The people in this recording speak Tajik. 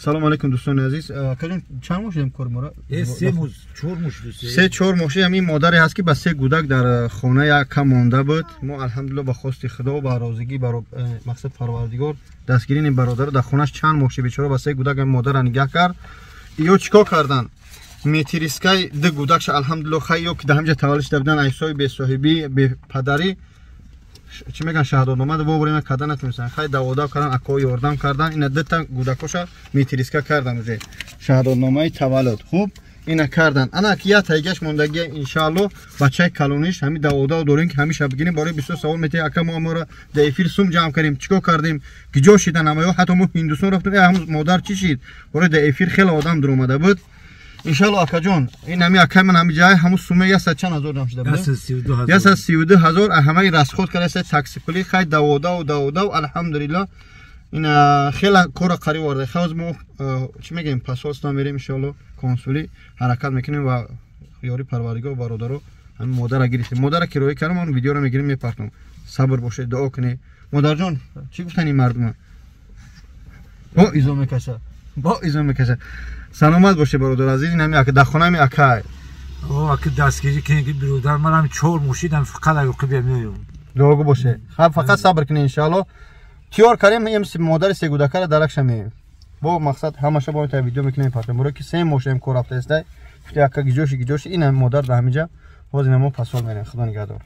Салом алейкум, дӯстони азиз. Акаҷон, чанд моҳ шудем кори моро? 3 моҳ, 4 моҳ шуд. 3-4 моҳ шуд. Ҳамин модаре ҳаст, ки ба се гудак дар хона якам монда буд. Мо, алҳамдулилла, ба хости Худо, ба розигӣ, мақсад Парвардигор, дастгирии ин бародаро, дар хонаш чанд моҳ шуд, бечора ба се гудак модарра нигаҳ кард. Ё чикор кардан? Метрискаи ду гудакша, алҳамдулилла, хай, ё ки дар ҳамҷа таваллуд шуда будан, айсои бесоҳибӣ, бепадарӣ, чӣ мегӯян, шаҳодатнома вовремя карда натонистанд. Хай, даводав кардан, акоҳо ёрдам кардан, ина дута гудакоша метриска кардан, уже шаҳодатномаи таваллуд хуб ина кардан. Ана ки як тайгаш мондагия, иншаалло, бачаи калониш. Ҳами даводав дорем, ки ҳамиша бигирем. Барои бисёр савол метиҳ: ака, мо амора дар эфир сум ҷамъ кардем, чӣ кор кардем, киҷо шидан ама, ё ҳатто мо Ҳиндустон рафтем, ҳамн модар чӣ шид? Барои дар эфир хеле одам дуромада буд. Иншалло, акаҷон, ин ҳами акай ман ҳами ҷай ҳамун сума ясад чанд ҳазор ҷамъ шуда буд? 132 000. Ҳамаи расход карда, такси пули, хай, даводав, даводав, алҳамдулилло, ин хела кора қариб оварда. Хай, мо чӣ мегӯем, посольство мерем, иншалло, консулӣ ҳаракат мекунем ва ёри Парвардигор, бародаро, ҳамин модара гирифтем, модара кироя кардам. Он видеоро мегирем, мепартом. Сабр бошед, дуо кунед. Модарҷон, чӣ гуфтан ин мардума? Бо изо мекаша, бо изо мекаша. Саломат бошед, бародар азиз. Ин ҳами дар хонами акай. Аки, дастгирӣ кунед, ки биродар, манам 4 моҳ шидам, фақат аюқи бемеоям. Дуогӯ боше. Фақат сабр кунед, иншаалло, тиёр кардем. Ем модари сегудакара даракша меем, бо мақсад ҳамаша бо та видео мекунем, партем. Барои ки 3 моҳ шудем, кор рафта истай. Гуфти: ака, гиҷоши, гиҷоши? Ин ҳами модар дар ҳамиҷа. Ҳозир мо посол мерем. Худо нигаҳдор.